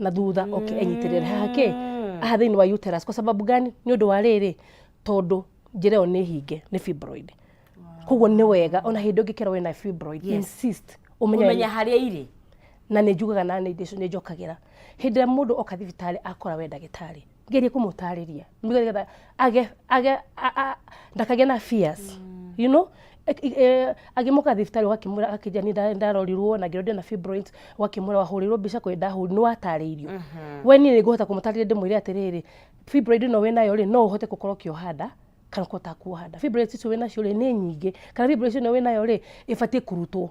Na thutha oke enyitĩrĩre haha kĩ haha thĩinĩ wa uterus. Kwa sababu gani? Nĩ ũndũ wa rĩrĩ, tondũ njĩra ĩyo nĩ hinge nĩ fibroid. Koguo nĩ wega ona hĩndĩ ũngĩkerwo wĩna fibroid, insist ũmenye kũmenya harĩa irĩ. Na nĩ njugaga na nĩ nĩ njokagĩra hĩndĩ ĩrĩa mũndũ oka thibitarĩ akora we ndagĩtarĩ, gerie kũmũtarĩria nĩgetha age ndakagĩe na fears. Agĩmoka thibitarĩ ũgakĩmwĩra, akĩnjĩra nĩ ndarorirwo na ngĩrwo ndĩna fibroids, ũgakĩmwĩra wahũrĩrwo mbica kwĩ ndahũri, nĩ watarĩirio we. Niĩ nĩ ngũhota kũmũtarĩria, ndĩmwĩre atĩrĩrĩ, fibroid ĩno wĩnayo rĩ, no ũhote gũkorwo ũkĩoha nda kana kũhota kuoha nda. Fibroids icio wĩnacio rĩ, nĩ nyingĩ, kana fibroids ĩno wĩnayo rĩ, ĩbatiĩ kũrutwo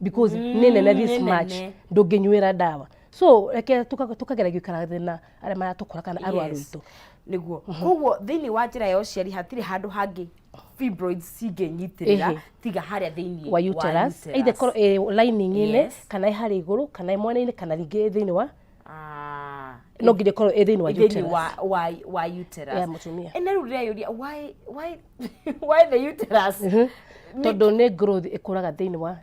because nĩ nene this nĩ much, nene. Ndũngĩnyuĩra ndawa. So reke tukageria gũikara thĩ na arĩa maratũkora kana arwaru aitũ. Nĩguo, koguo thĩinĩ wa njĩra ya ũciari hatirĩ handũ hangĩ fibroids cingĩnyitĩrĩra tiga harĩa thĩinĩ wa uterus, either ĩkorwo ĩ lining-inĩ kana ĩ harĩa igũrũ kana ĩ mwena-inĩ kana rĩngĩ ĩ thĩinĩ wa no nginya ĩkorwo ĩ thĩinĩ wa thĩinĩ uterus wa uterus ya mũtumia. Na rĩu ndĩreyũria, why the uterus? Tondũ nĩ growth ĩkũraga thĩinĩ wa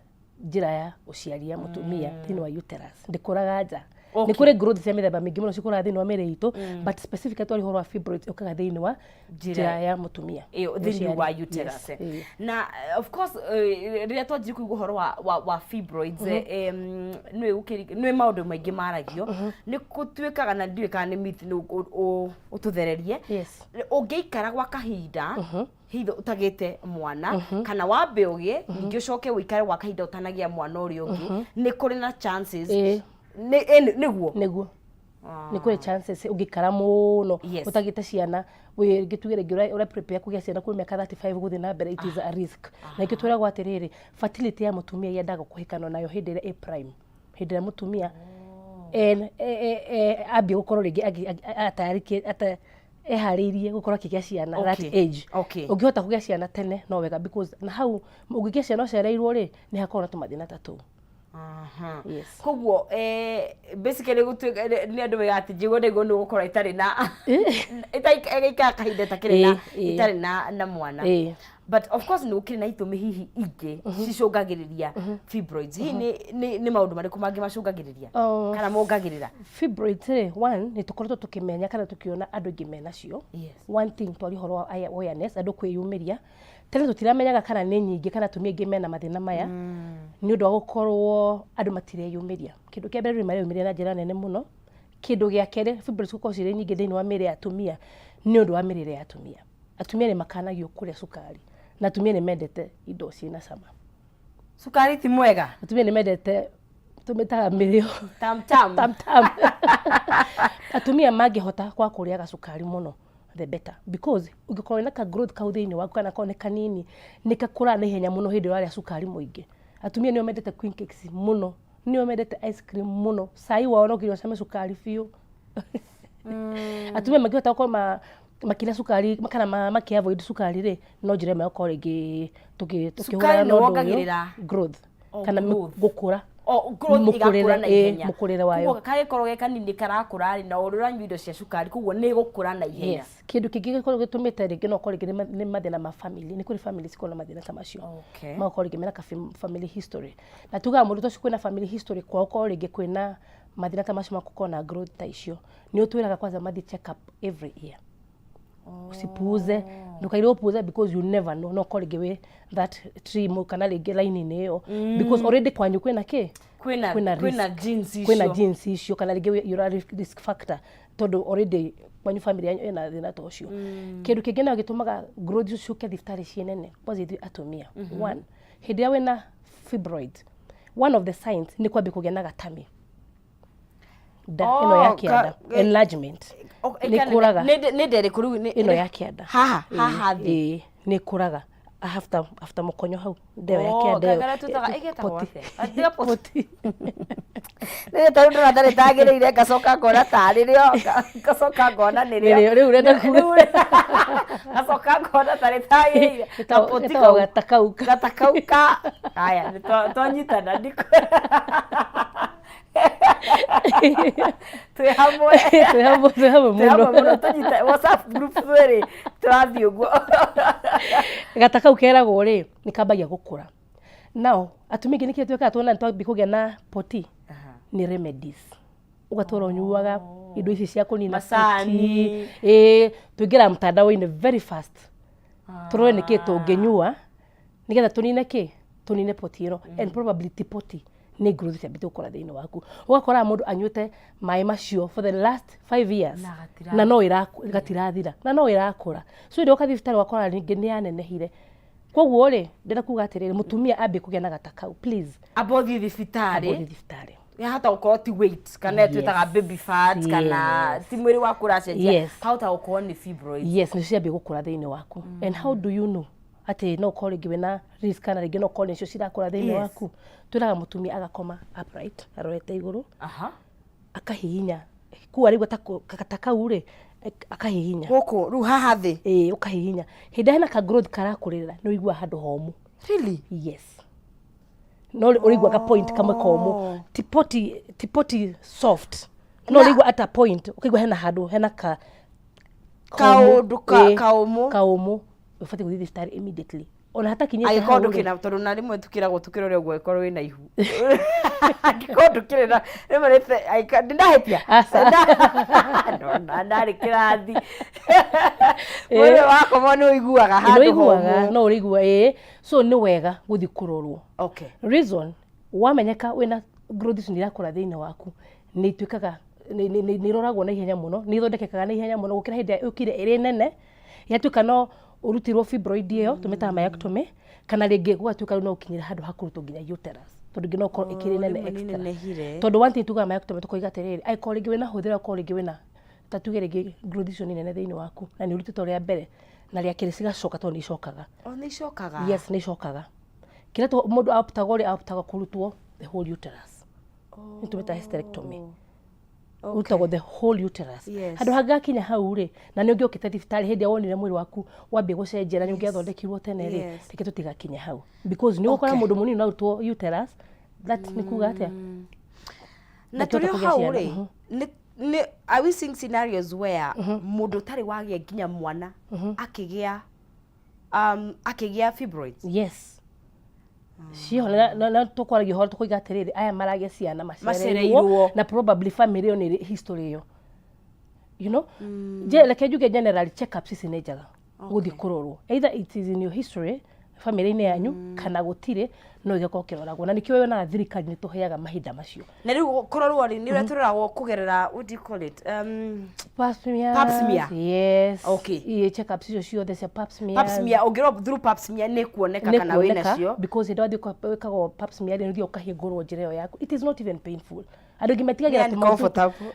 njĩra ya ũciari ya mũtumia, thĩinĩ wa uterus, ndĩkũraga nja. Nĩ kũrĩ growth cia mĩthemba mĩingĩ mũno cikũraga thĩinĩ wa mĩĩrĩ itũ, but specifically twari ũhoro wa fibroids, ũkaga thĩinĩ wa njĩra ya mũtumia ĩyo thĩinĩ wa ũciari. Uterus. Yes, ĩĩ. Na of course, rĩrĩa twanjire kũigua ũhoro wa fibroids, nĩ maũndũ maingĩ maragio, nĩ gũtuĩkaga na ndiũĩ kana nĩ myth, nĩ ũtũthererie. Ũngĩikara gwa kahinda hitho ũtagĩte mwana kana wambe ũgĩe, ningĩ ũcoke ũikare gwa kahinda ũtanagĩa mwana ũrĩa ũngĩ, nĩ kũrĩ na chances? Nĩguo? Nĩguo, nĩ kũrĩ chances ũngĩikara mũno ũtagĩte ciana, rĩngĩ tuge rĩngĩ ũra prepare kũgĩa ciana kuma mĩaka 35 gũthiĩ na mbere, it is a risk. Na ikĩ twĩragwo atĩrĩrĩ, fertility ya mũtumia yendaga kũhĩkanwo nayo hĩndĩ ĩrĩa ĩ prime, hĩndĩ ĩrĩa mũtumia ambia gũkorwo rĩngĩ eharĩirie gũkorwo akĩgĩa ciana, that age. Ũngĩhota kũgĩa ciana tene no wega, because na hau ũngĩgĩa ciana ũcereirwo rĩ, nĩ hakoragwo na tũmathĩna ta tũu. Koguo basically gũtuĩka nĩ andũ mega atĩ njiguo nĩguo nĩ gũkorwo ĩtarĩ na ĩgaikara kahinda ĩtakĩrĩ na ĩtarĩ na mwana. But of course nĩ gũkĩrĩ na itũmi hihi ingĩ cicũngagĩrĩria fibroids. Hihi nĩ maũndũ marĩkũ mangĩ macũngagĩrĩria Oh, kana mongagĩrĩra? Fibroids rĩ, one, nĩ tũkoretwo tũkĩmenya kana tũkĩona andũ aingĩ menacio. One thing, twari ũhoro wa awareness, andũ kwĩyumĩria. Tene tũtiramenyaga kana nĩ nyingĩ kana atumia aingĩ mena mathĩna maya, nĩ ũndũ wa gũkorwo andũ matireyumĩria. Kĩndũ kĩa mbere, rĩu mareyumĩria na njĩra nene mũno. Kĩndũ gĩa kerĩ, fibroids gũkorwo cirĩ nyingĩ thĩinĩ wa mĩĩrĩ ya atumia nĩ ũndũ wa mĩrĩre ya atumia. Atumia nĩ makanagio kũrĩa cukari, na atumia nĩ mendete indo ciĩna cama. Cukari ti mwega. Atumia nĩ mendete, tũmĩtaga mĩrĩo. Tam tam. Tam tam. Atumia mangĩhota kwa kũrĩaga cukari mũno, the better, because ũngĩkorwo wĩna ka growth kau thĩinĩ waku, kana korwo nĩ kanini, nĩ kakũraga na ihenya mũno hĩndĩ ĩrĩa ũrarĩa cukari mũingĩ. Atumia nĩo mendete queen cakes mũno, nĩo mendete ice cream mũno. Cai wao no nginya ũcame cukari biũ. Atumia mangĩhota gũkorwo makĩrĩa cukari kana makĩ avoid cukari rĩ, no njĩra ĩmwe ya gũkorwo rĩngĩ Cukari tũkĩhũrana nĩ na ũndũ ũyũ. wongagĩrĩra Growth Oh, kana growth. gũkũra. O growth Mũkũrĩre, ĩgakũra na ihenya. Mũkũrĩre wayo. Koguo kagĩkorwo ge kanini karakũra rĩ, na ũrĩa ũranyua indo cia cukari, koguo nĩ ĩgũkũra na ihenya. Yes, kĩndũ kĩngĩ gĩkorwo gĩtũmĩte rĩngĩ no ũkorwo rĩngĩ nĩ mathĩna ma family. Nĩ kũrĩ family cikoragwo na mathĩna ta macio, magakorwo rĩngĩ mena ka family history, na tugaga mũndũ ta ũcio kwĩna family history kwao, korwo rĩngĩ kwĩna mathĩna ta macio ma gũkorwo na growth ta icio, nĩ ũtwĩraga kwanza mathiĩ check up every year. Usipuuze, ndũkaire ũpuuze, because you never know, no ũkorwo rĩngĩ wĩ that tree kana rĩngĩ line-inĩ ĩyo, because already kwanyu kwĩna kĩ? Kwĩna Kwĩna kwĩna risk. Genes Kwĩna icio. Genes icio, kana rĩngĩ you're a risk factor, tondũ already kwanyu family yanyu ĩna thĩna ta ũcio. Kĩndũ kĩngĩ nayo gĩtũmaga growth icio ciũke thibitarĩ ciĩ nene, kwanza ithuĩ atumia, one, hĩndĩ ĩrĩa wĩna fibroid, one of the signs nĩ kwambia kũgĩa na gatami nda ĩno ya Oh, kĩanda, enlargement. Oh, Nĩ ĩkũraga. Nĩ nderĩkũ rĩu Ĩno ya kĩanda. Haha Ĩĩ, haha thĩ? Ĩĩ, nĩ ĩkũraga after mũkonyo hau, ndeo ya Oh, kĩanda ĩyo. karĩa twĩtaga ĩgĩtagwo Poti. atĩa? Ah, tiga poti. Poti. Nĩ tarĩu ndĩrona tarĩ tagĩrĩire, ngacoka ngona tarĩ rĩo, ngacoka ngona nĩrĩo. Nĩrĩo, rĩu ũrenda kuga. Ngacoka ngona tarĩ tagĩrĩire. Kapoti Ĩtagwo kau. gata kau. Gata kau ka aya nĩ twanyitana, ndikũ twĩ hamwe. Twĩ hamwe, twĩ hamwe. Twĩ hamwe mũno. Mũno tũnyita WhatsApp group twĩrĩ tũrathiĩ ũguo. Gata kau keragwo rĩ, nĩ kambagia gũkũra. Nao atumia aingĩ nĩkĩo twĩkaga tuona nĩ twambia kũgĩa na poti, nĩ remedies. Ũgatũra ũnyuaga indo ici cia kũnina Macani. poti. Ĩĩ, tũingĩraga mtandao-inĩ very fast tũrore nĩkĩ tũngĩnyua nĩgetha tũnine kĩ, tũnine poti ĩno. And probably ti poti, nĩ growth ciambĩte gũkũra thĩinĩ waku. Ũgakora mũndũ anyuĩte maĩ macio for the last 5 years Na gatira- na no gatirathira na no ĩrakũra. So ĩrĩa ũka thibitarĩ ũgakora rĩngĩ nĩ yanenehire. Koguo rĩ, ndĩrenda kuga atĩrĩrĩ, mũtumia ambie kũgĩa na gata kau, please. Amba ũthiĩ thibitarĩ. Ambie ũthiĩ thibitarĩ. Yahota gũkorwo ti weight kana twĩtaga baby fat kana ti mwĩrĩ waku ũracenjia. Hahota gũkorwo nĩ fibroids. Yes, nĩcio ciambia gũkũra thĩinĩ waku. And how do you know atĩ no ũkorwo rĩngĩ wĩna risk kana rĩngĩ no ũkorwo nĩcio cirakũra thĩinĩ waku? Twĩraga mũtumia agakoma upright, arorete igũrũ, akahihinya kua rĩu ta kau rĩ, akahihinya. Gũkũ rĩu haha thĩ? Ĩĩ, ũkahihinya. Hĩndĩ ĩrĩa hena ka growth karakũrĩrĩra, nĩ ũiguaga handũ homũ. Really? Yes, no ũraigua ka point kamwe komũ, ti poti, ti poti soft, no ũraigua at a point ũkaigua hena handũ hena ka kaũndũ Ĩĩ, kaũmũ. Kaũmũ, ũbatiĩ gũthiĩ thibitarĩ immediately ona hatakinyĩte Angĩkorwo hau rĩ. ndũkĩna, tondũ na rĩmwe tukĩragwo tukĩrore ũguo angĩkorwo wĩna ihu, angĩkorwo ndũkĩrĩ na rĩmwe ndinahĩtia. Aca. Ndona ndarĩ kĩrathi, mwĩrĩ wakoma nĩ ũiguaga nĩ handũ ũiguaga homũ. No ũraigua, ĩĩ. So nĩ wega gũthiĩ kũrorwo. Reason, wamenyeka wĩna growth icio nĩ irakũra thĩinĩ waku, nĩ ituĩkaga nĩ iroragwo na ihenya mũno, nĩ ithondekekaga na ihenya mũno gũkĩra hĩndĩ ĩrĩa yũkire ĩrĩ nene, yatuĩka no ũrutirwo fibroid ĩyo tũmĩtaga myectomy, kana rĩngĩ gũgatuĩka rĩu no ũkinyĩre handũ ha kũrutwo nginya uterus, tondũ nginya no ũkorwo ĩkĩrĩ nene Rĩmwe nĩ extra. nenehire. Tondũ one thing tugaga myectomy, tũkoiga atĩrĩrĩ, angĩkorwo rĩngĩ wĩna hũthĩra, ũkorwo rĩngĩ wĩna ta tuge rĩngĩ growth icio nĩ nene thĩinĩ waku na nĩ ũrutĩtwo rĩa mbere na rĩa kerĩ cigacoka, tondũ nĩ icokaga. O nĩ icokaga? Yes, nĩ icokaga. Kĩrĩa mũndũ optagwo rĩ, optagwo kũrutwo the whole uterus, nĩ tũmĩtaga hysterectomy. Ũrutagwo the whole uterus. Handũ hangĩgakinya hau rĩ, na nĩ ũngĩokĩte thibitarĩ hĩndĩ ĩrĩa wonire mwĩrĩ waku wambia gũcenjia na nĩ ũngĩathondekirwo tene rĩ, reke tũtigakinye hau, because nĩ ũgũkora mũndũ mũnini no arutwo uterus. That nĩ kuga atĩa? Na Ndakĩhota tũrĩ o kũgĩa hau ciana. rĩ, nĩ are we seeing scenarios where mũndũ ũtarĩ wagĩa nginya mwana akĩgĩa fibroids? Yes, ciho. Na tũkwaragia ũhoro tũkoiga atĩrĩrĩ, aya maragĩa ciana macereirwo. Macereirwo, na probably family ĩyo nĩ ĩrĩ history ĩyo. Je, reke njuge generally checkups ici nĩ njega gũthiĩ kũrorwo, either it is in your history family-inĩ yanyu kana gũtirĩ, no ĩgakorwo kĩroragwo, na nĩkĩo yonaga thirikari nĩ tũheaga mahinda macio. Na rĩu kũrorwo rĩ, nĩ ũrĩa tũroragwo kũgerera, what do you call it, Pap smear. Pap smear. Yes. Okay. Ĩĩ, checkups icio ciothe cia pap smear. Pap smear, ũngĩrorwo through pap smear nĩ kuoneka nĩ kana wĩ kuoneka, nacio. Because hĩndĩ wathiĩ wĩkagwo pap smear rĩ, nĩ ũthiaga ũkahingũrwo njĩra ĩyo yaku. It is not even painful. Andũ aingĩ metigagĩra tũmaũndũ. Uncomfortable.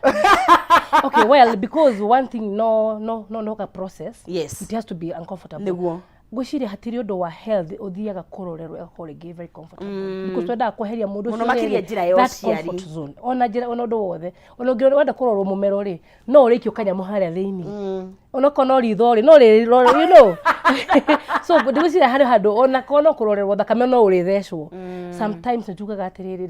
Okay, well, because one thing, no ka process, it has to be uncomfortable. Ngwĩciria hatirĩ ũndũ wa health ũthiaga kũrorerwo ĩgakorwo rĩngĩ very comfortable, because twendaga kweheria mũndũ Mũno ũcio makĩria rĩrĩ, njĩra ya that ũciari. comfort zone, ona njĩra, ona ũndũ wothe, ona ũngĩ wenda kũrorwo mũmero rĩ, no ũrĩkio kanyamũ harĩa thĩinĩ, onokorwo no ritho rĩ, no rĩrĩ. So ndigwĩciria harĩ handũ onakorwo no kũrorerwo thakame no ũrĩthecwo. Sometimes nĩ tugaga atĩrĩrĩ,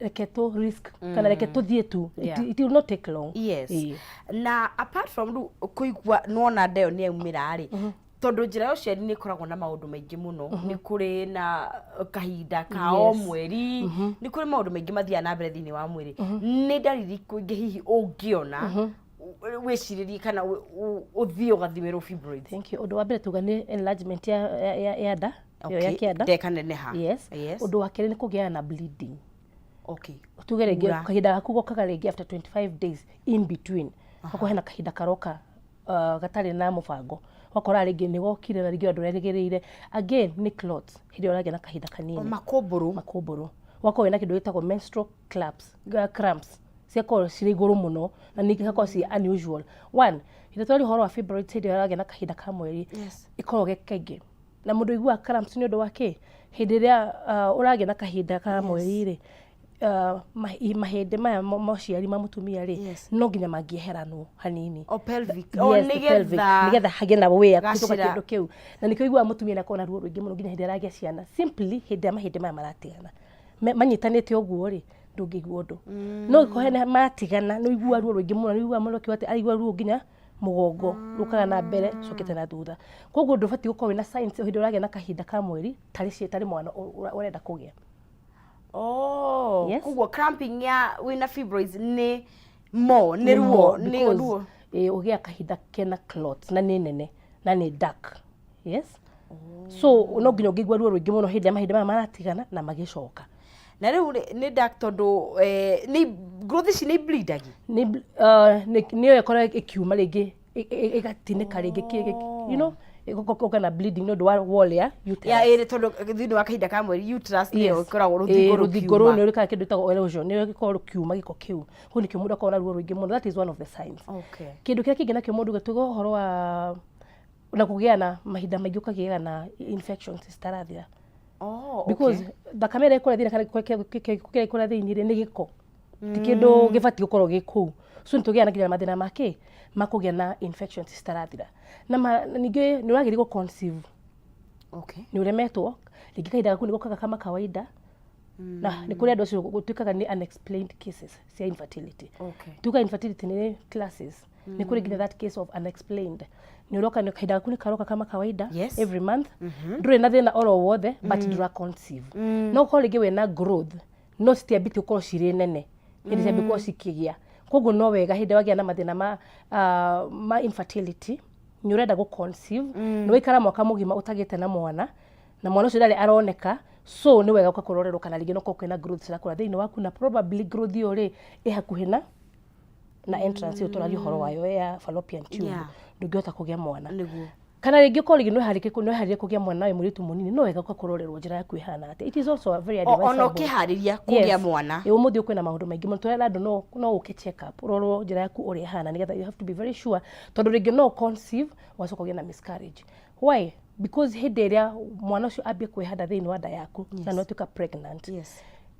reke tũ risk kana reke tũthiĩ tu. It will not take long. Ĩĩ. Na apart from rĩu kũigua nĩwona nda ĩyo nĩ yaumĩra rĩ, tondũ njĩra ya ũciari nĩ ĩkoragwo na maũndũ maingĩ mũno, nĩ kũrĩ na kahinda ka o mweri, nĩ kũrĩ maũndũ maingĩ mathiaga na mbere thĩinĩ wa mwĩrĩ, nĩ ndariri irĩkũ ingĩ hihi ũngĩona wĩcirĩrie kana ũthiĩ ũgathimĩrwo fibroids? Thank you. Ũndũ wa mbere tuga nĩ enlargement ya nda ĩyo ya kĩanda. Ndekaneneha. Yes. Ũndũ wa kerĩ nĩ kũgĩa na bleeding. Tuge rĩngĩ Kura. Kahinda gaku gokaga rĩngĩ after 25 days, in between gakorwo hena kahinda karoka gatarĩ na mũbango, ũgakora rĩngĩ nĩ gokire na rĩngĩ andũ ũrerĩgĩrĩire. Again nĩ clots, hĩndĩ ĩrĩa ũragĩa na kahinda kanini. Makũmbũrũ. Makũmbũrũ, ũgakorwo wĩna kĩndũ gĩtagwo menstrual cramps, cigakorwo cirĩ igũrũ mũno na ningĩ igakorwo ci unusual one. Hĩndĩ twaria ũhoro wa fibroids, hĩndĩ ĩrĩa ũragĩa na kahinda ka mweri ĩkoragwo ge kaingĩ, na mũndũ ũiguaga cramps nĩ ũndũ wa kĩ? Hĩndĩ ĩrĩa ũragĩa na kahinda ka mweri rĩ, mahĩndĩ maya ma ũciari ma mũtumia rĩ, no nginya mangĩeheranwo hanini. O pelvic. O Yes, the pelvic, nĩgetha nĩgetha hagĩe na wĩa kũhĩtũka gacĩra. kĩndũ kĩu, na nĩkĩo ũiguaga mũtumia nĩakoragwo na ruo rũingĩ mũno nginya hĩndĩ ĩrĩa aragĩa ciana, simply hĩndĩ ĩrĩa mahĩndĩ maya maratigana. Manyitanĩte ũguo rĩ, ndũngĩigua ũndũ, no ũngĩkorwo hena matigana, nĩ ũiguaga ruo rũingĩ mũno. Nĩ ũiguaga mũndũ akiuga atĩ araigua ruo nginya mũgongo, rũkaga na mbere cokete na thutha. Koguo ndũbatiĩ gũkorwo wĩna signs hĩndĩ ĩrĩa ũragĩa na kahinda ka mweri tarĩ tarĩ mwana ũrenda kũgĩa. Oh. Yes. Koguo cramping ya wĩna fibroids nĩ more, nĩ ruo, more nĩ because, ruo. Ũgĩa kahinda kena clots na nĩ nene na nĩ dark, yes. So no nginya ũngĩigua ruo rũingĩ mũno hĩndĩ ya mahinda maya maratigana na magĩcoka. Na rĩu rĩ, nĩ dark tondũ nĩ growth ici nĩ bleedagi? Nĩyo ĩkorwo ĩkiuma rĩngĩ, ĩgatinĩka rĩngĩ, ĩgoka na bleeding nĩ ũndũ wa wall ya uterus. Ya ĩrĩ, tondũ thĩinĩ wa kahinda ka mweri uterus nĩyo ĩkoragwo rũthingo. Rũthingo rũu rũkiuma. Nĩ rũkaga kĩndũ gĩtagwo erosion, nĩ rũkoragwo rũkiuma gĩko kĩu. Kũu nĩkĩo mũndũ akoragwo na ruo rũingĩ mũno. That is one of the signs. Kĩndũ kĩrĩa kĩngĩ nakĩo mũndũ tuge ũhoro wa na kũgĩa na mahinda maingĩ, ũkagĩaga na infections citarathira. Because thakame ĩrĩa ĩkũrĩa thĩinĩ kana gĩko kĩrĩa gĩkũrĩa thĩinĩ rĩ, nĩ gĩko, ti kĩndũ gĩbatiĩ gũkorwo gĩ kũu. So nĩ tũgĩaga na nginya mathĩna ma kĩ ma kũgĩa na infections citarathira. Na ningĩ nĩ ũrageria gũ conceive, nĩ ũremetwo. Rĩngĩ kahinda gaku nĩ gokaga kama kawaida, na nĩ kũrĩ andũ acio gũtuĩkaga nĩ unexplained cases cia infertility. Tuga infertility nĩ classes, nĩ kũrĩ nginya that case of unexplained. Nĩ ũroka nĩ kahinda gaku nĩ karoka kama kawaida every month, ndũrĩ na thĩna oro wothe, but ndũra conceive. No ũkorwo rĩngĩ wĩna growth, no citiambĩtie gũkorwo cirĩ nene hĩndĩ ciambia gũkorwo cikĩgĩa. Koguo no wega hĩndĩ ĩrĩa wagĩa na mathĩna ma infertility, nĩ ũrenda gũ conceive, nĩ waikara mwaka mũgima ũtagĩte na mwana, na mwana ũcio ndarĩ aroneka, so nĩ wega ũka kũrorerwo kana rĩngĩ no korwo kwĩna growth cirakũra thĩinĩ waku, na probably growth ĩyo rĩ, ĩ hakuhĩ na entrance ĩyo tũraria ũhoro wayo ya fallopian tube. Ndũngĩhota kũgĩa mwana. Kana rĩngĩ ũkorwo rĩngĩ nĩweharĩrie kũgĩa mwana wĩ mũirĩtu mũnini, no wega ũka kũrorerwo njĩra yaku ĩhana atĩa. It is also a very Ona advisable. ũkĩharĩria kũgĩa mwana. Ĩ, ũmũthĩ kwĩna maũndũ maingĩ mũno tũrera andũ, no ũke check up, ũrorwo njĩra yaku ũrĩa ĩhana, nĩgetha you have to be very sure, tondũ rĩngĩ no conceive, ũgacoka ũgĩe na miscarriage. Why? Because hĩndĩ ĩrĩa mwana ũcio ambie kwĩhanda thĩinĩ wa nda yaku na nĩ watuĩka pregnant,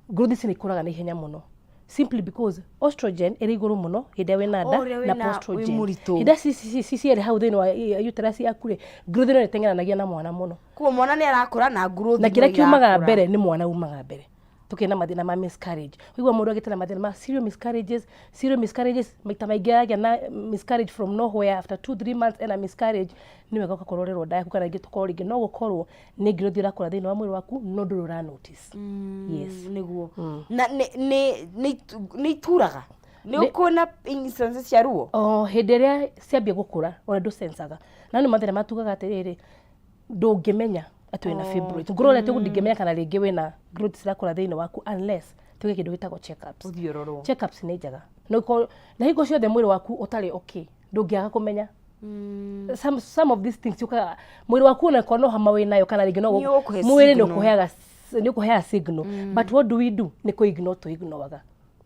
growth ici nĩ ikũraga na ihenya mũno, simply because estrogen ĩrĩ igũrũ mũno hĩndĩ ĩrĩa wĩna nda Oh, rĩrĩa na wĩna- wĩ proestrogen mũritũ. Hĩndĩ ĩrĩa cierĩ hau thĩinĩ wa uterus yaku rĩ, growth ĩno ĩteng'eranagia na mwana mũno. Koguo mwana nĩ arakũra na growth Na no kĩrĩa kiumaga irakũra. mbere nĩ mwana umaga mbere. Tũkĩgĩa na mathĩna ma miscarriage. Ũigua mũndũ agĩte na mathĩna ma serial miscarriages, serial miscarriages, maita maingĩ aragĩa na miscarriage from nowhere, after 2-3 months ena miscarriage. Nĩ wega ũgakororerwo nda yaku, kana rĩngĩ tũkorwo rĩngĩ no gũkorwo nĩ growth ĩrakũra thĩinĩ wa mwĩrĩ waku, no ndũrĩ ũra notice. Yes. Nĩguo na nĩ ituraga, nĩ ũkuona instances cia ruo? O hĩndĩ ĩrĩa ciambia gũkũra, ona ndũsensaga. Na nĩ mathĩna matugaga atĩrĩrĩ, ndũngĩmenya atĩ wĩna fibroids. Ngorwo atĩ ndingĩmenya kana rĩngĩ wĩna growth cirakũra thĩinĩ waku unless tuge kĩndũ gĩtagwo checkups. Ũthiĩ ũrorwo. Checkups nĩ njega. No ũkorwo- na hingo ciothe mwĩrĩ waku ũtarĩ okay, ndũngĩaga kũmenya some of these things yũkaga mwĩrĩ waku, onakorwo no hama wĩnayo kana rĩngĩ no Nĩ ũgũkũhe mwĩrĩ nĩ signal. ũkũheaga signal, but what do we do? Nĩ kũ ignore tũ ignoraga,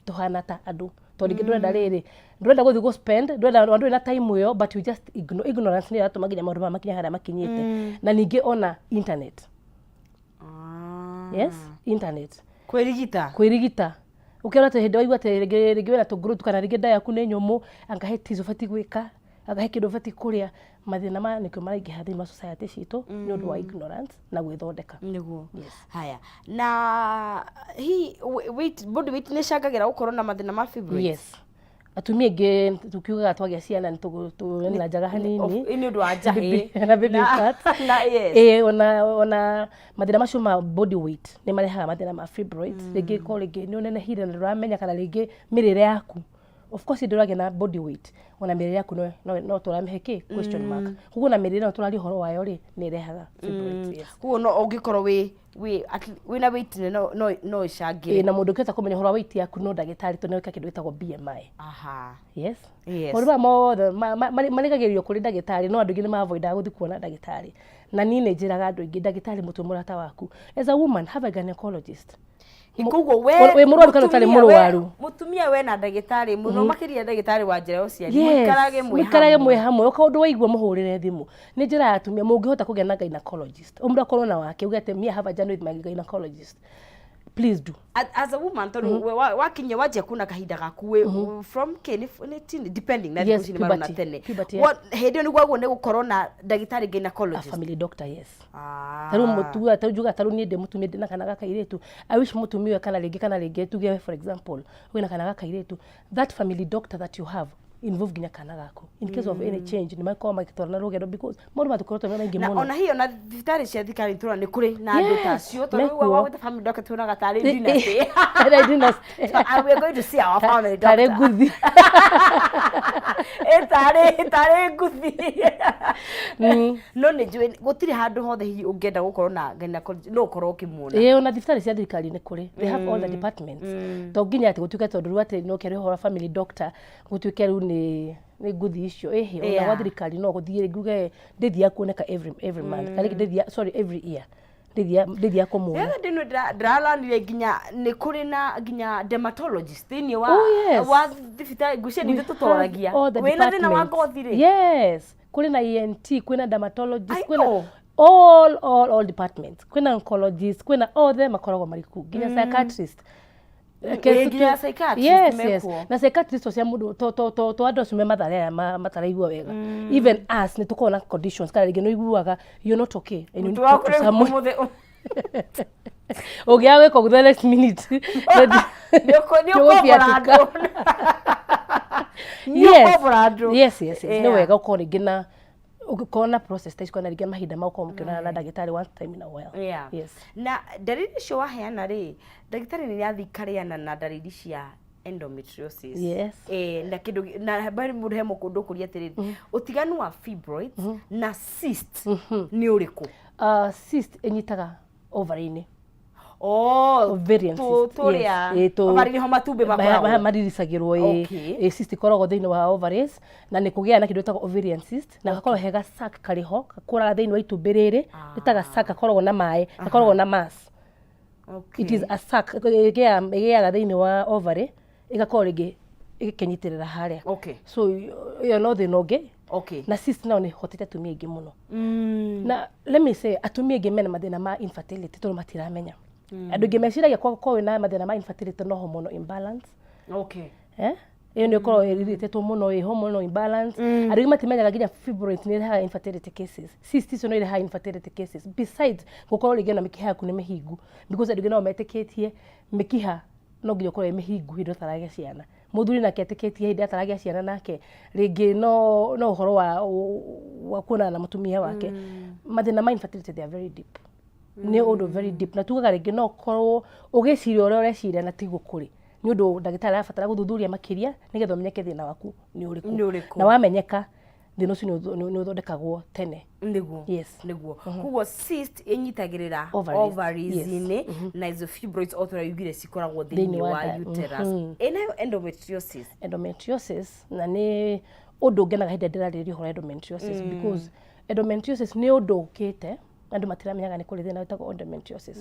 tũhana ta andũ, tondũ rĩngĩ ndũrenda rĩrĩ, ndũrenda gũthiĩ gũ spend, ndũrenda, ndũrĩ na time ĩyo, but you just ignore. Ignorance nĩyo ĩratũma nginya maũndũ maya makinye harĩa makinyĩte. Na ningĩ ona internet. Yes, internet. Kwĩrigita. Kwĩrigita, ũkĩona atĩ hĩndĩ waigua atĩ rĩngĩ wĩna tũngurũ, kana rĩngĩ nda yaku nĩ nyũmũ, anga he tizi ũbatiĩ gwĩka, anga he kĩndũ ũbatiĩ kũrĩa, mathĩna maya nĩkĩo maraingĩha thĩinĩ wa society citũ, nĩ ũndũ wa ignorance na gwĩthondeka. Nĩguo. Haya, na hi weight, body weight nĩ ĩcangagĩra gũkorwo na mathĩna ma fibroids? Yes, atumia aingĩ tukiugaga twagĩa ciana nĩ na njaga hanini. Nĩ ũndũ wa njahĩ. Na baby fat. Na yes. Ĩĩ, ona mathĩna macio ma body weight nĩ marehaga mathĩna ma fibroids. Rĩngĩ korwo rĩngĩ nĩ ũnenehire na ndũramenya, kana rĩngĩ mĩrĩre yaku, of course hĩndĩ ũragĩa na body weight, ona mĩrĩre yaku no tũramĩhe kĩ question mark. Koguo na mĩrĩre ĩno tũraria ũhoro wayo rĩ, nĩ ĩrehaga fibroids, yes. Koguo no ũngĩkorwo wĩna weight nene no ĩcangĩre. Ĩĩ, na mũndũ ũngĩhota kũmenya ũhoro wa weight yaku no ndagĩtarĩ, tondũ nĩwĩka kĩndũ gĩtagwo BMI. Yes. Maũndũ maya mothe marigagĩrĩrio kũrĩ ndagĩtarĩ, no andũ aingĩ nĩ mavoidaga gũthiĩ kuona ndagĩtarĩ. Na niĩ nĩ njĩraga andũ aingĩ, ndagĩtarĩ mũtwe mũrata waku. As a woman, have a gynecologist. Koguo we Wĩ mũrwaru kana ũtarĩ mũtumia mũrwaru? Mũtumia we na ndagĩtarĩ, mũno makĩria ndagĩtarĩ wa njĩra ya ũciari, Yes, mũikarage mwĩ mũikarage hamwe. mwĩ hamwe. O kaũndũ waigua mũhũrĩre thimũ. Nĩ njĩra ya atumia mũngĩhota kũgĩa na gynecologist, o mũndũ akorwo na wake, uge atĩ, "Me, I have a journey with my gynecologist." Please do. As a woman, tondũ we wakinya wanjia kuona kahinda gaku wĩ from k nĩ teen, depending na thikũ ici nĩ marona Puberty. tene. Puberty, yes. Hĩndĩ ĩyo nĩguo agwo nĩ gũkorwo na ndagĩtarĩ a gynecologist. Family doctor, yes. Tarĩu mũtumia, tarĩu njugaga, tarĩu niĩ ndĩ mũtumia, ndĩ na kana ga kairĩtu, I wish mũtumia ũyũ kana rĩngĩ tuge, for example, wĩna kana ga kairĩtu, that family doctor that you have. Involve nginya kana gaku in case of any change, nĩ makoragwo magĩtwarana rũgendo because maũndũ matũkoretwo me maingĩ Na mũno. Ona hiyo na thibitarĩ cia thirikari tũrona nĩ kũrĩ na andũ ta acio, tondũ rĩu Mekuo. wa gwĩta family doctor tuonaga tarĩ dynasty. Tarĩ dynasty. So, and we are going to see our family doctor. Tarĩ nguthi. Ĩ, tarĩ nguthi. No nĩ njũĩ gũtirĩ handũ hothe hihi ũngĩenda gũkorwo na gynecologist no ũkorwo ũkĩmuona. Ĩĩ, ona thibitarĩ cia thirikari nĩ kũrĩ, they have all the departments. To nginya atĩ gũtuĩke tondũ rĩu atĩ no kĩarĩ ũhoro wa family doctor gũtuĩke rĩu nĩ nguthi icio ĩhĩ ona gwa thirikari no gũthiĩ nguge ndĩthiaga kuoneka every month kana rĩngĩ ndĩthiaga, sorry, every year ndĩthiaga kũmuona. Rĩrĩa ndĩno ndĩraranire nginya nĩ kũrĩ na nginya dermatologist thĩinĩ wa Oh, yes. wa thibitarĩ, ngwĩciria nĩ ithuĩ tũtoragia All the wĩna thĩna wa departments. ngothi rĩ. Yes, kwĩna ENT, kwĩna dermatologist, I kwĩna know. all departments, kwĩna oncologist, kwĩna othe makoragwo marĩ kuu, nginya psychiatrist. Ĩ, nginya psychiatrist Yes. mekuo. Na psychiatrist to cia mũndũ to andũ acio me mathare aya mataraigua wega. Even us nĩ tũkoragwo na conditions kana rĩngĩ nĩ ũiguaga you're not okay and you need to talk to someone. Ũmũthĩ Ũngĩaga gwĩka ũguo, the next minute nĩ ũkombora andũ. Nĩ ũkombora andũ. Yes, nĩ wega ũkorwo rĩngĩ na ũngĩkorwo na process ta ici kana rĩngĩ mahinda ma gũkorwo mũkĩonana na ndagĩtarĩ once time in a while. Yes. Na ndariri icio waheana rĩ, ndagĩtarĩ nĩ athiĩ karĩana na ndariri cia endometriosis? Yes. Eh, na kĩndũ na bari mũndũ he mũkũndũ kũria atĩrĩrĩ, ũtiganu wa fibroids na cyst nĩ ũrĩkũ? Cyst ĩnyitaga ovary-inĩ. Oh, Ovarian cyst, tũrĩa yes. Ĩ, ovary nĩho matumbĩ makoragwo. Mariricagĩrwo ĩ. Ĩ, cyst ĩkoragwo thĩinĩ wa ovaries na nĩ kũgĩa na kĩndũ gĩtagwo ovarian cyst na gakoragwo he ga sac karĩ ho gakũraga thĩinĩ wa itumbĩ rĩrĩ, rĩtaga sac, gakoragwo na maĩ, gakoragwo na mass. It is a sac ĩgĩaga thĩinĩ wa ovary, ĩgakorwo rĩngĩ ĩgĩkenyitĩrĩra harĩa. So ĩyo no thĩna ũngĩ. Na cyst nayo nĩ ĩhotete atumia aingĩ mũno. Na let me say, atumia aingĩ mena mathĩna ma infertility tondũ matiramenya. Andũ aingĩ meciragia kwakorwo wĩna mathĩna ma infertility no hormonal imbalance. Eh, ĩyo nĩ ĩkoragwo ĩrĩtĩtwo mũno, ĩ hormonal imbalance. Andũ aingĩ matimenyaga nginya fibroids nĩ irehaga infertility cases, cyst icio no irehaga infertility cases, besides gũkorwo rĩngĩ ona mĩkiha yaku nĩ mĩhingu, because andũ aingĩ no metĩkĩtie mĩkiha no nginya ũkorwo ĩ mĩhingu hĩndĩ ĩrĩa ũtaragĩa ciana. Mũthuri nake etĩkĩtie hĩndĩ ĩrĩa ataragĩa ciana nake rĩngĩ no ũhoro wa kuonana na mũtumia wake. Mathĩna ma infertility, they are very deep, nĩ ũndũ very deep, na tugaga rĩngĩ no ũkorwo ũgĩciria ũrĩa ũreciria na tiguo kũrĩ, nĩ ũndũ ndagĩtarĩ arabatara gũthuthuria makĩria nĩgetha ũmenyeke thĩna waku nĩ ũrĩkũ. Nĩ ũrĩkũ. Na wamenyeka, thĩna ũcio nĩ ũthondekagwo tene. Nĩguo. Yes. Nĩguo, koguo cyst ĩnyitagĩrĩra ovaries, ovaries-inĩ, na icio fibroids o tũrĩa ugire cikoragwo thĩinĩ Thĩinĩ wa wa nda. uterus. Ĩnayo endometriosis? Endometriosis na nĩ ũndũ ngenaga hĩndĩ ĩrĩa ndĩrarĩrĩria ũhoro wa endometriosis, because endometriosis nĩ ũndũ ũkĩte andũ matiramenyaga nĩ kũrĩ thĩna wĩtagwo endometriosis.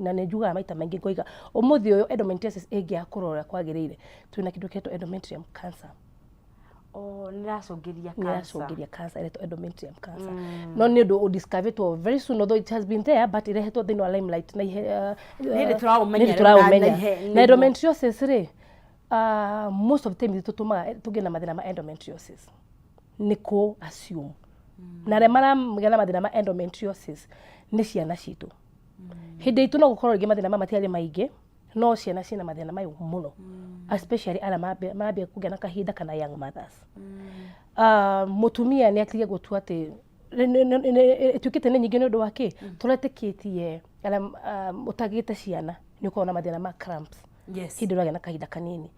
Na nĩ njugaga maita maingĩ ngoiga ũmũthĩ ũyũ endometriosis ĩngĩaga kũrora ũrĩa kwagĩrĩire, twĩna kĩndũ kĩretwo endometrium cancer. Oh, nĩ ĩracũngĩria Nĩ cancer. ĩracũngĩria cancer ĩretwo endometrium cancer. No nĩ ũndũ ũdiscoveretwo very soon, although it has been there, but ĩrehetwo thĩinĩ wa limelight na ihe Nĩ hĩndĩ tũraũmenya nĩ hĩndĩ rĩu na tũraũmenya. na Na endometriosis rĩ, most of the time tũtũmaga tũgĩe na mathĩna ma endometriosis nĩ kũ assume, na arĩa maragĩa na mathĩna ma endometriosis nĩ ciana citũ. Hĩndĩ itũ no gũkorwo rĩngĩ mathĩna maya matiarĩ maingĩ, no ciana ciĩna mathĩna mayo mũno, especially arĩa marambia kũgĩa na kahinda kana young mothers. Mũtumia nĩ atige gũtua atĩ ĩtuĩkĩte nĩ nyingĩ nĩ ũndũ wa kĩ tũretĩkĩtie arĩa ũtagĩte ciana nĩ ũkoragwo na mathĩna ma cramps hĩndĩ ũragĩa na kahinda kanini,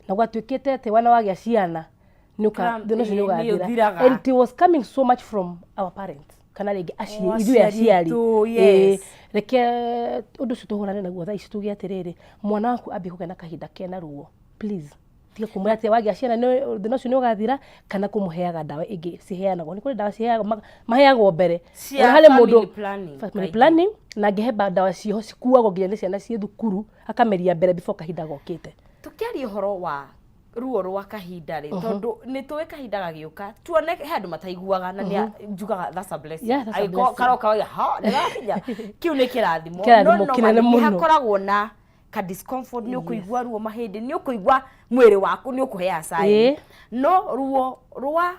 na gwatuĩkĩte atĩ wana wagĩa ciana nĩ thĩna ũcio nĩ nĩ ũgathira. ũthiraga. And it was coming so much from our parents kana rĩngĩ Oh, ithuĩ aciari aciari. aitũ, yes. Reke ũndũ ũcio tũhũrane naguo thaa ici, tuge atĩrĩrĩ, mwana waku ambie kũgĩa na kahinda kena ruo, please tiga kũmwĩra atĩ wagĩa ciana thĩna ũcio nĩ ũgathira, kana kũmũheaga ndawa ingĩ ciheanagwo. Nĩ kũrĩ ndawa ciheagwo maheagwo mbere. Cia Ona harĩ family mũndũ planning, family kaingĩ. planning, na angĩhe ndawa ciho cikuagwo nginya nĩ ciana ciĩ thukuru, akameria mbere before kahinda gokĩte. Tukiaria ũhoro wa ruo rwa kahinda rĩ, tondũ nĩ tũĩ kahinda gagĩũka tuone he andũ mataiguaga, na nĩ njugaga that's a blessing. Yeah, that's a Angĩkorwo blessing. karoka wauga ha nĩ gakinya, kĩu nĩ kĩrathimo. Kĩrathimo No kĩnene normally nĩ mũno. hakoragwo na ka discomfort, nĩ ũkũigua ruo mahĩndĩ, nĩ ũkũigua mwĩrĩ waku nĩ ũkũhea sign. No ruo rwa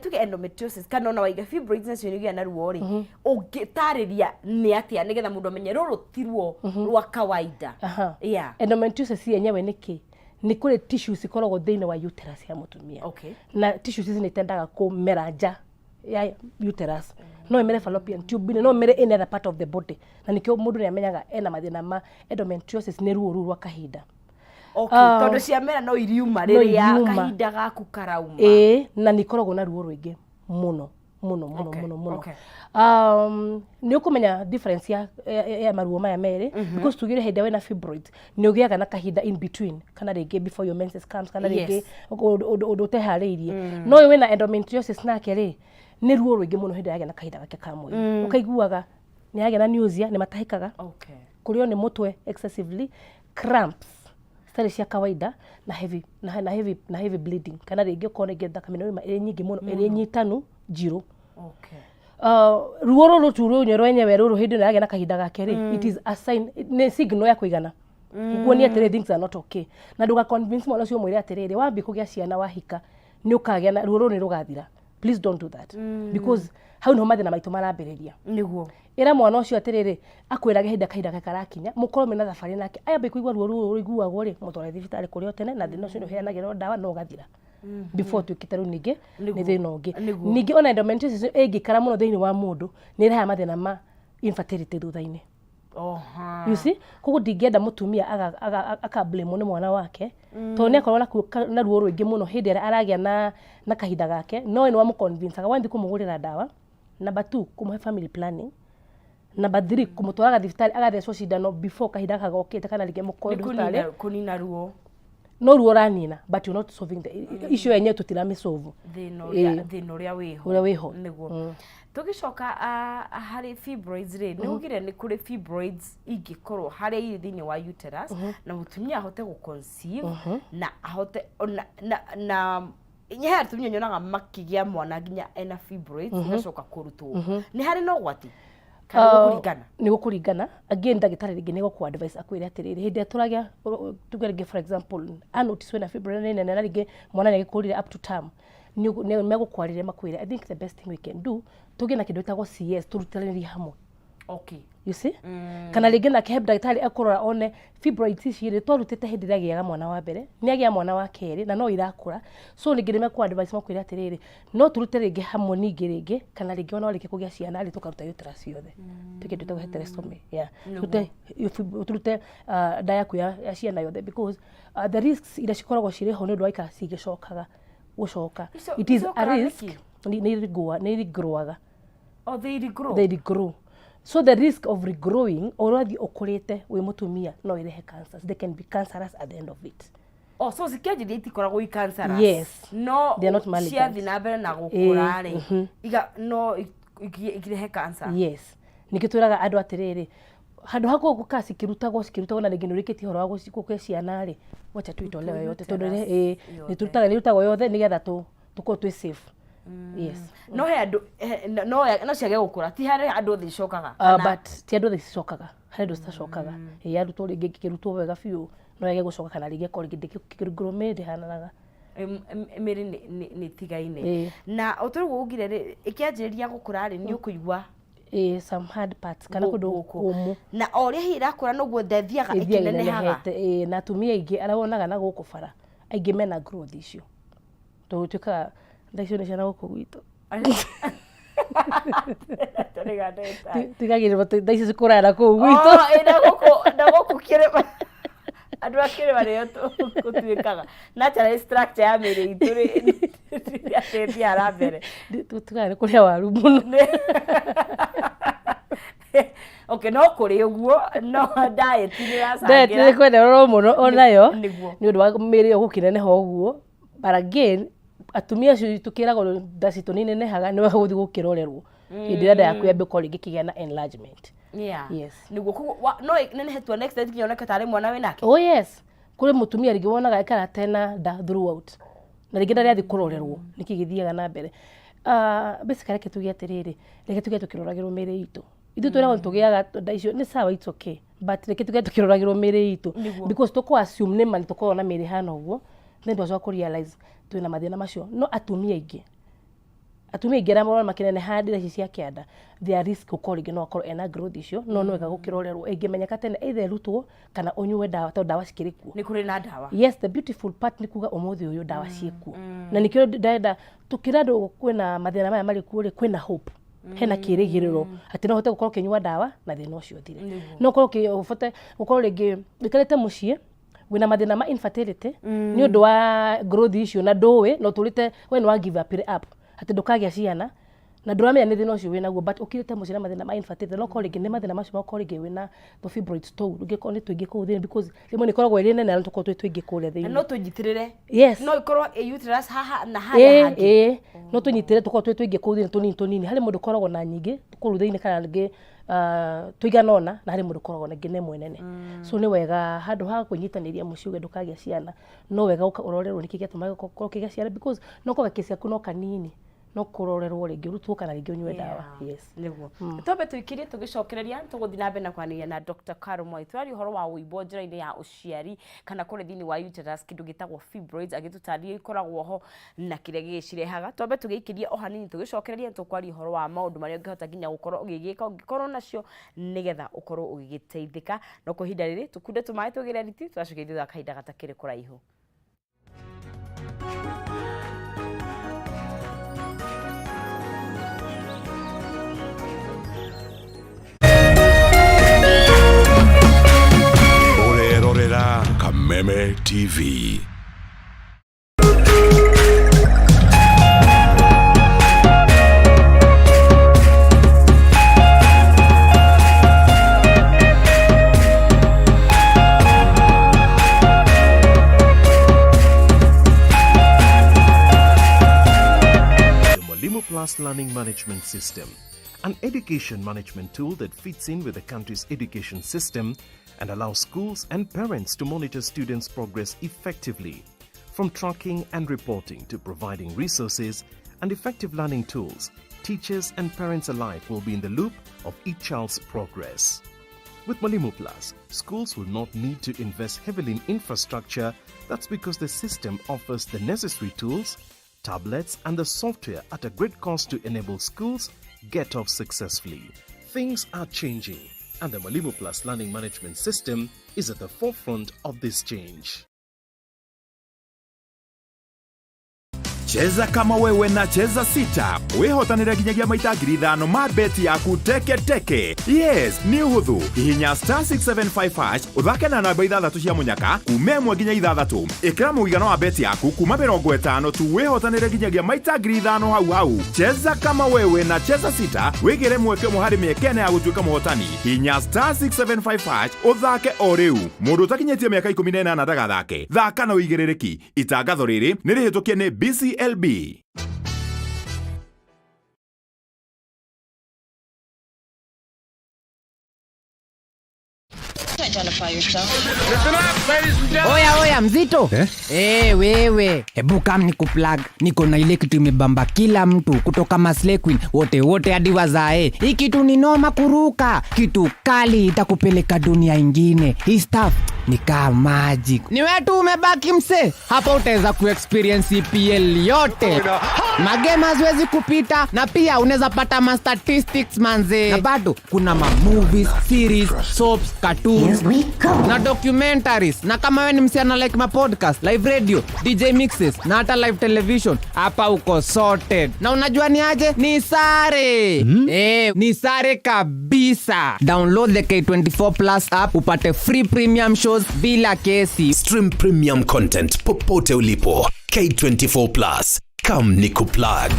tuge endometriosis kana ona waiga fibroids nacio nĩ igĩa na ruo rĩ, ũngĩtarĩria nĩ atĩa nĩgetha mũndũ amenye rũrũ ti ruo rwa kawaida? Endometriosis yenyewe nĩ kĩ? Nĩ kũrĩ tissues ikoragwo thĩinĩ wa uterus ya mũtumia. Na tissues ici nĩ itendaga kũmera nja ya uterus, no ĩmere fallopian tube, no ĩmere any other part of the body, na nĩkĩo mũndũ nĩ amenyaga ena mathĩna ma endometriosis nĩ ruo rũu rwa kahinda. Okay, tondũ ciamera no iriuma no rĩrĩa iriuma. Kahinda gaku karauma. Ĩĩ, na nĩ ikoragwo na ruo rũingĩ mũno mũno mũno mũno mũno. Nĩ ũkũmenya difference ya maruo maya merĩ, because tugire hĩndĩ ĩrĩa wĩna fibroid nĩ ũgĩaga na kahinda in between, kana rĩngĩ before your menses comes, kana rĩngĩ ũndũ ũteharĩirie. No ũyũ wĩna endometriosis nake rĩ, nĩ ruo rũingĩ mũno hĩndĩ ĩrĩa yagĩa na kahinda gake ka mweri. Ũkaiguaga nĩ yagĩa na nausea, nĩ matahĩkaga, kũrĩo nĩ mũtwe excessively, cramps citarĩ cia kawaida, na heavy bleeding, kana rĩngĩ ũkorwo rĩngĩ thakame nĩ ĩrĩ nyingĩ mũno, ĩrĩ nyitanu njirũ. Ruo rũrũ tu rũnye rwenyewe rũrũ hĩndĩ ĩno yagĩa na kahinda gake rĩ, it is a sign, nĩ signal ya kũigana kuonia atĩrĩ things are not okay. Na ndũga convince mwana ũcio, ũmwĩre atĩrĩrĩ, wambie kũgĩa ciana, wahika, nĩ ũkagĩa na ruo rũrũ nĩ rũgathira. Please don't do that, because hau niho mathĩna maitũ marambĩrĩria. Ĩra mwana ũcio atĩrĩrĩ, akwĩrage hĩndĩ kahinda gake karakinya, mũkorwo mena thabarĩ nake, ayambie kũigua ruo rũrũ rũiguagwo rĩ, mũtware thibitarĩ kũrĩ o tene, na thĩna ũcio nĩ ũheanagĩrwo ndawa na ũgathira before tuĩkĩte rĩu ningĩ nĩ thĩna ũngĩ. Ningĩ ona endometriosis ĩngĩikara mũno thĩinĩ wa mũndũ, nĩ ĩrehaga mathĩna ma infertility thutha-inĩ. You see, koguo ndingĩenda mũtumia aka blame nĩ mwana wake, tondũ nĩ akorwo na ruo rũingĩ mũno hĩndĩ ĩrĩa aragĩa na kahinda gake. No nĩ wamũconvincaga wathiĩ kũmũgũrĩra ndawa, number two, kũmũhe family planning, number three, kũmũtwaraga thibitarĩ agathecwo cindano before kahinda gaka gokĩte, kana rĩngĩ mũkorwo Nĩ thibitarĩ. kũnina ruo. No ruo ũranina, but you're not solving the issue yenyewe, tũtiramĩsolve. Thĩna ũrĩa, thĩna ũrĩa wĩho. Ũrĩa wĩho. Nĩguo tũgĩcoka harĩ fibroids rĩ, nĩ ugire nĩ kũrĩ fibroids ingĩkorwo harĩa irĩ thĩinĩ wa uterus na mũtumia ahote gũ conceive na ahote na he atumia nyonaga makĩgĩa mwana nginya ena fibroids, igacoka kũrutwo. Nĩ harĩ na ũgwati kana nĩ gũkũringana? Nĩ gũkũringana. Again, ndagĩtarĩ rĩngĩ nĩ gũkũ advice akwĩre atĩrĩrĩ, hĩndĩ ĩrĩa tũragĩa, tuge rĩngĩ, for example, a notice wĩna fibroid nĩ nene na rĩngĩ mwana nĩ agĩkũrire up to term, nĩ megũkwarĩria makwĩre, "I think the best thing we can do, tũgĩe na kĩndũ gĩtagwo CS, tũrutanĩrie hamwe." You see, kana rĩngĩ nake he ndagĩtarĩ ekũrora one fibroids ici rĩ, twarutĩte hĩndĩ ĩrĩa agĩaga mwana wa mbere, nĩ agĩa mwana wa kerĩ na no irakũra. So rĩngĩ nĩ mekũ advice makwĩre atĩrĩrĩ, no tũrute rĩngĩ hamwe ningĩ rĩngĩ, kana rĩngĩ ona warĩkia kũgĩa ciana rĩ, tũkaruta uterus yothe, tuke kĩndũ gĩtagwo hysterectomy, yeah, tũrute nda yaku ya ciana yothe, because the risks iria cikoragwo cirĩ ho nĩ ũndũ wa ikara cigĩcokaga gũcoka. It is a Icokaga risk. nĩkĩ? Nĩ regrowaga. Oh, they regrow. They regrow, so the risk of regrowing o ũrathiĩ ũkũrĩte wĩ mũtumia no ĩrehe cancers. They can be cancerous at the end of it. Oh, so cikĩanjĩrĩria itikoragwo i cancerous? Yes. No They are not malignant. ciathiĩ na mbere na gũkũra rĩ, no ikirehe cancer. Yes, nĩkĩo twĩraga andũ atĩrĩrĩ, handũ ha gũka cikĩrutagwo cikĩrutagwo na rĩngĩ nĩ ũrĩkĩtie ũhoro wa kũgĩa ciana rĩ, wacha tu itolewe yote, tondũ uterus nĩ tũrutaga, nĩ irutagwo yothe nĩgetha tũkorwo twĩ safe, yes. No he andũ no ciage gũkũra, ti harĩ andũ othe icokaga? But ti andũ othe cicokaga, harĩ andũ citacokaga. Ĩ yarutwo rĩngĩ, ĩkĩrutwo wega biũ, no yage gũcoka, kana rĩngĩ ĩkorwo rĩngĩ ndĩkĩgrow, ndĩhananaga. Mĩrĩ nĩ tigaine. Na o ta ũguo ugire rĩ, ĩkĩanjĩrĩria gũkũra rĩ, nĩ ũkũigua Ĩ, some hard parts kana kũndũ gũkũ. kũmũ. Na o ũrĩa hihi ĩrakũra noguo nda ĩthiaga ĩthiaga ĩkĩnenehaga. ĩnenehete. Ĩ, na atumia aingĩ arĩa wonaga na gũkũ bara aingĩ mena growth icio, tondũ gũtuĩkaga nda icio nĩ ciana gũkũ gwitũ. Tigagĩrĩrwo nda icio cikũraga na kũu gwitũ. Oh, ĩ, na gũkũ kĩrĩma, andũ a kĩrĩma nĩo gũtuĩkaga natural structure ya mĩrĩ itũ rĩ atĩ ĩthiaga na mbere. Tugaga nĩ kũrĩa waru mũno. Okay, no kũrĩ ũguo, no diet nĩ diet ĩracangĩra. Nĩ kwendererwo mũno onayo Nĩguo. Nĩ ũndũ wa mĩrĩ ĩyo gũkĩneneha ũguo. But again, atumia acio tũkĩragwo nda citũ nĩ inenehaga, nĩ wega gũthiĩ gũkĩrorerwo hĩndĩ ĩrĩa nda yaku yambia gũkorwo rĩngĩ ĩkĩgĩa na enlargement. Nĩguo, koguo no ĩnenehe to an extent nginya oneke tarĩ mwana wĩnake. Oh yes, kũrĩ mũtumia rĩngĩ wonaga aikara tena nda throughout, na rĩngĩ ndarĩ athiĩ kũrorerwo nĩkĩ gĩthiaga na mbere. Basically, reke tuge atĩrĩrĩ, reke tuge tũkĩroragĩrwo mĩrĩ itũ, ithuĩ twĩragwo nĩ tũgĩaga nda icio nĩ sawa, it's okay, but reke tuge tũkĩroragĩrwo mĩrĩ itũ, because tũkũ assume nĩ ma nĩ tũkoragwo na mĩrĩ hana ũguo, then twacoka kũ realize twĩna mathĩna macio. No atumia aingĩ Atumia aingĩ arĩa marona makĩneneha ndĩra ici cia kĩanda, they are risk gũkorwo rĩngĩ no akorwo ena growth icio, no nĩ wega gũkĩrorerwo ĩngĩmenyeka tene, either ĩrutwo kana ũnyue ndawa, tondũ ndawa cikĩrĩ kuo. Nĩ kũrĩ na ndawa? Yes, the beautiful part nĩ kuga ũmũthĩ ũyũ ndawa ciĩkuo, na nĩkĩo ndĩrenda tũkĩra andũ kwĩna mathĩna maya marĩ kuo rĩ, kwĩna hope, hena kĩrĩgĩrĩro atĩ no ũhote gũkorwo ũkĩnyua ndawa na thĩna ũcio ũthire. No ũkorwo ũhote gũkorwo rĩngĩ ũikarĩte mũciĩ wĩna mathĩna ma infertility nĩ ũndũ wa growth icio na ndũĩ na ũtũrĩte we nĩ wa give up it up atĩ ndũkagĩa ciana na ndũramenya nĩ thĩna ũcio wĩnaguo, but ũkirĩte mũciĩ na mathĩna ma infertility, no korwo rĩngĩ nĩ mathĩna macio, makorwo rĩngĩ wĩna tũ fibroids tũu, rĩngĩ nĩ tũingĩ kũu thĩinĩ, because rĩmwe nĩ ĩkoragwo ĩrĩ nene na tũkorwo twĩ tũingĩ kũrĩa Na thĩinĩ. No tũnyitĩrĩre? Yes. No ikorwo ĩ uterus haha na harĩa hangĩ? Ĩĩ, no tũnyitĩre, tũkorwo twĩ tũingĩ kũu thĩinĩ, tũnini tũnini. Harĩ mũndũ ũkoragwo na nyingĩ kũu thĩinĩ kana rĩngĩ tũigana ũna, na harĩ mũndũ ũkoragwo na ingĩ na ĩmwe nene. So nĩ wega handũ ha kwĩnyitanĩria mũciĩ uge ndũkagĩa ciana, no wega ũka ũrorerwo nĩkĩ gĩatũma ũkorwo ũkĩgĩa ciana, because no korwo gakĩsi gaku no kanini, no kũrorerwo rĩngĩ ũrutwo kana rĩngĩ ũnyue ndawa. Yes. Nĩguo twambe tũikirie, tũgĩcokereria tũgũthiĩ na mbere na kwaranĩria na Dr. Caro Mwai. Tũraria ũhoro wa ũimbo njĩra-inĩ ya ũciari kana kũrĩa thĩinĩ wa uterus, kĩndũ gĩtagwo fibroids, agĩtũtarĩria ikoragwo ho na kĩrĩa gĩgĩcirehaga. Twambe tũgĩikĩrie o hanini, tũgĩcokereria tũkwaria ũhoro wa maũndũ marĩa ũngĩhota nginya gũkorwo ũgĩgĩka ũngĩkorwo nacio nĩgetha ũkorwo ũgĩgĩteithĩka. No kwa ihinda rĩrĩ tũkunde tũmaĩ, tũgĩre riti, tũgacokia thutha wa kahinda gatakĩrĩ kũraihu. Ũrerorera Kameme TV. The Mwalimu Plus Learning Management System, an education management tool that fits in with the country's education system and allows schools and parents to monitor students' progress effectively. From tracking and reporting to providing resources and effective learning tools, teachers and parents alike will be in the loop of each child's progress. With Mwalimu Plus, schools will not need to invest heavily in infrastructure. That's because the system offers the necessary tools, tablets, and the software at a great cost to enable schools get off successfully. Things are changing, and the Mwalimu Plus Learning Management System is at the forefront of this change. Cheza kama wewe na Cheza Sita, wĩhotanĩre nginyagia maita 5,000 ma beti yaku teke teke. Yes, nĩ ũhũthũ. Hihinya *675# ũthake na namba ithathatũ cia mũnyaka kuma ĩmwe nginya ithathatũ. Ĩkĩra mũigana wa beti yaku kuma 50 tu, wĩhotanĩre nginyagia maita 5,000 hau hau. Cheza kama wewe na Cheza Sita, wĩgĩre mweke ũmwe harĩ mĩeke ĩna ya gũtuĩka mũhotani. Hihinya *675# ũthake o rĩu. Mũndũ ũtakinyĩtie mĩaka 18 ndagathake. Thaka na ũigĩrĩrĩki. Itangatho rĩrĩ nĩ rĩhĩtũkie nĩ BCLB. Oya oya, mzito eh? Eh, wewe hebu kam ni kuplug. Niko na ile kitu imebamba kila mtu kutoka maslay queen wote wote hadi wazae. Hii kitu ni noma kuruka, kitu kali itakupeleka dunia ingine. Hii stuff ni kaa magic. Ni wewe tu umebaki mse hapa, utaweza kuexperience EPL yote, magame haziwezi kupita, na pia unaweza pata ma statistics manze, na bado kuna ma movies, series, soaps, cartoons na documentaries. Na kama wewe ni msichana, like ma podcast, live radio, DJ mixes na hata live television, hapa uko sorted. Na unajua ni aje? Ni sare? Eh, ni sare kabisa. Download the K24 Plus app upate free premium shows bila kesi. Stream premium content popote ulipo. K24 Plus. Come nikuplug.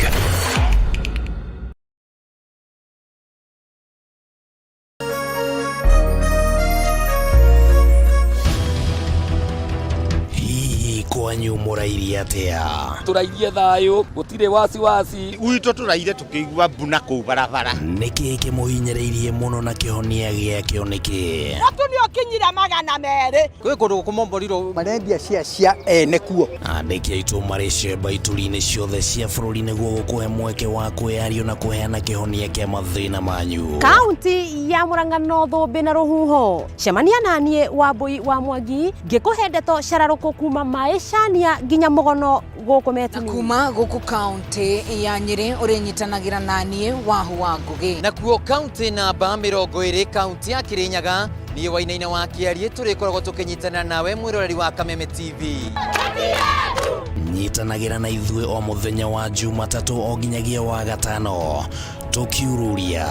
Hihi kwanyu mũrairie atĩa? Tũrairie thayũ, gũtirĩ wasiwasi. Gwitũ tũraire tũkĩigua mbuna kũu barabara. Nĩkĩ kĩmũhinyĩrĩirie mũno na kĩhonia gĩakĩo nĩkĩ? Mũtu nĩ ũkinyire 200. Kwĩ kũndũ kũmomborirwo. Marendia cia cia ene kuo. Andĩki aitũ marĩ cemba ituri-inĩ ciothe cia bũrũri nĩguo gũkũhe mweke wa kwĩyario na kũheana kĩhonia kĩa mathĩna manyu. Kaunti ya Murang'a no thũmbĩ na rũhuho. Cemania naniĩ Wambui wa Mwangi ngĩkũhe ndeto cararũkũ kuma Maisha. Katania nginya Mũgono gũkũ Metini. Kuma gũkũ kaunti ya Nyĩrĩ ũrĩnyitanagĩra naniĩ Wahu wa Ngũgĩ. Nakuo kaunti namba 20, kaunti ya Kirinyaga, niĩ Wainaina wa Kĩariĩ tũrĩkoragwo tũkĩnyitanĩra nawe mwĩroreri wa Kameme TV. Nyitanagĩra na ithuĩ o mũthenya wa Jumatatũ o nginyagia wa gatano, tũkiururia,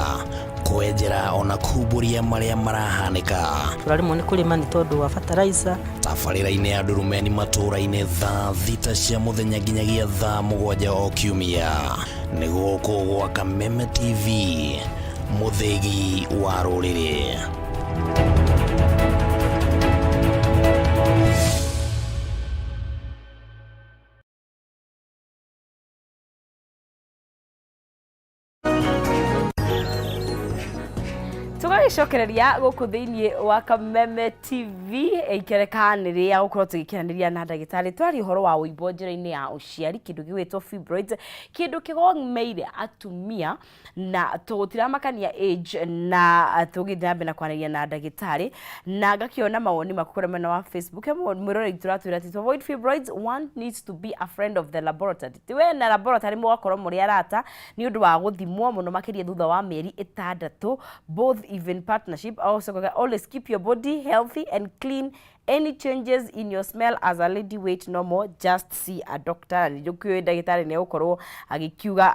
kwenjera ona kumbũria marĩa marahanĩka. Tũraremwo nĩ kũrĩma nĩ tondũ wa fertilizer. Tabarĩra-inĩ ya Ndurumeni matũũra-inĩ thaa 6 cia mũthenya nginyagia thaa 7 o kiumia, nĩ gũkũ gwa Kameme TV, mũthĩgi wa rũrĩrĩ. Tũgagĩcokereria gũkũ thĩinĩ wa Kameme TV ikereka nĩ rĩa gũkorwo tũgĩkiranĩria na ndagĩtarĩ, twaria ũhoro wa ũimbo njĩra-inĩ ya ũciari, kĩndũ gĩgwĩtwo fibroids, kĩndũ kĩgomeire atumia na tũtiramakania age, na tũgĩthiĩ na mbere na kwaranĩria na ndagĩtarĩ na ngakĩona mawoni maku kũrĩa mwena wa Facebook. He mwĩroreri tũratwĩra atĩ to avoid fibroids, one needs to be a friend of the laboratory. Ti we na laboratory mũgakorwo mũrĩ arata nĩ ũndũ wa gũthimwo mũno makĩria thutha wa mĩeri 6, both even partnership. Also always keep your body healthy and clean. Any changes in your smell as a lady, wait no more, just see a doctor. Na nĩ njũkĩũĩ ndagĩtarĩ nĩ egũkorwo agĩkiuga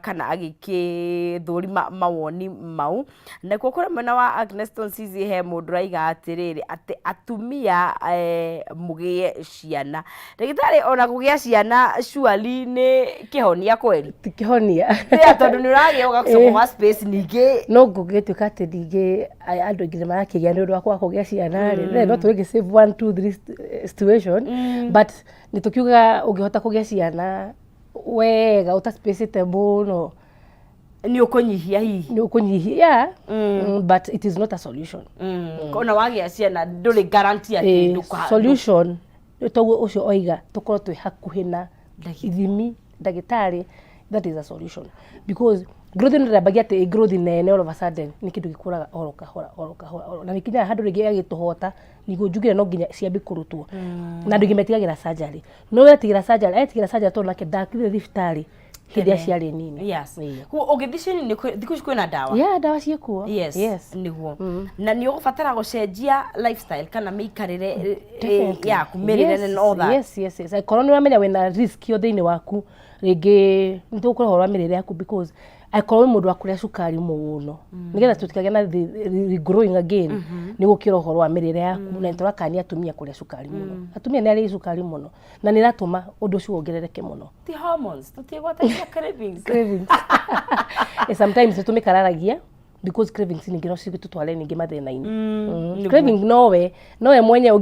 kana agĩkĩthũrima mawoni mau. Nakuo kũrĩa mwena wa Agnes Tonsizi he mũndũ raiga atĩrĩrĩ, atĩ atumia mũgĩe ciana. Ndagĩtarĩ, ona kũgĩa ciana surely nĩ kĩhonia kweri? Ti kĩhonia. Yeah, tondũ nĩ ũragĩa ũgacoka wa space ningĩ. No ngũgĩtuĩka atĩ ningĩ andũ aingĩ nĩ marakĩgĩa nĩ ũndũ wa kwaga kũgĩa ciana rĩ, no tũrĩngĩ save one two three situation, but nĩ tũkiugaga ũngĩhota kũgĩa ciana wega ũtaspacĩte mũno, nĩ ũkũnyihia hihi. Nĩ ũkũnyihia, yeah. But it is not a solution. Ona wagĩa ciana ndũrĩ guarantee atĩ Solution nĩ toguo ũcio oiga, tũkorwo twĩ hakuhĩ na ithimi ndagĩtarĩ. That is a solution, because growth nĩ ndambagia atĩ growth nene all of a sudden, nĩ kĩndũ gĩkũraga oro kahora oro kahora oro, na gĩkinyaga handũ rĩngĩ gĩgagĩtũhota niguo njugire no nginya ciambie kũrutwo. Na andũ aingĩ metigagĩra surgery, no we etigĩra surgery, etigĩra surgery tondũ nake ndakinyire thibitarĩ hĩndĩ ĩrĩa ciarĩ nini. Koguo ũngĩthiĩ ciĩ nini, thikũ ici kwĩna ndawa. Yeah, ndawa ciĩkuo. Yes. Nĩguo na nĩ ũgũbatara gũcenjia lifestyle kana mĩikarĩre Definitely. yaku, mĩrĩre and all that. Yes. Angĩkorwo nĩ ũramenya wĩna risk yo thĩinĩ waku, rĩngĩ nĩ tũgũkũra ũhoro wa mĩrĩre yaku, because angĩkorwo wĩ mũndũ wa kũrĩa cukari mũno, nĩgetha tũtikagĩe na regrowing again, nĩ gũkĩra ũhoro wa mĩrĩre yaku. Na nĩ tũrakania atumia kũrĩa cukari mũno. Atumia nĩ arĩi cukari mũno na nĩ ĩratũma ũndũ ũcio wongerereke mũno. Ti hormones tũtiĩgwatagia cravings? Cravings. Sometimes nĩ tũmĩkararagia because cravings ningĩ no cigĩtũtware ningĩ mathĩna-inĩ. Craving nowe mwenyewe.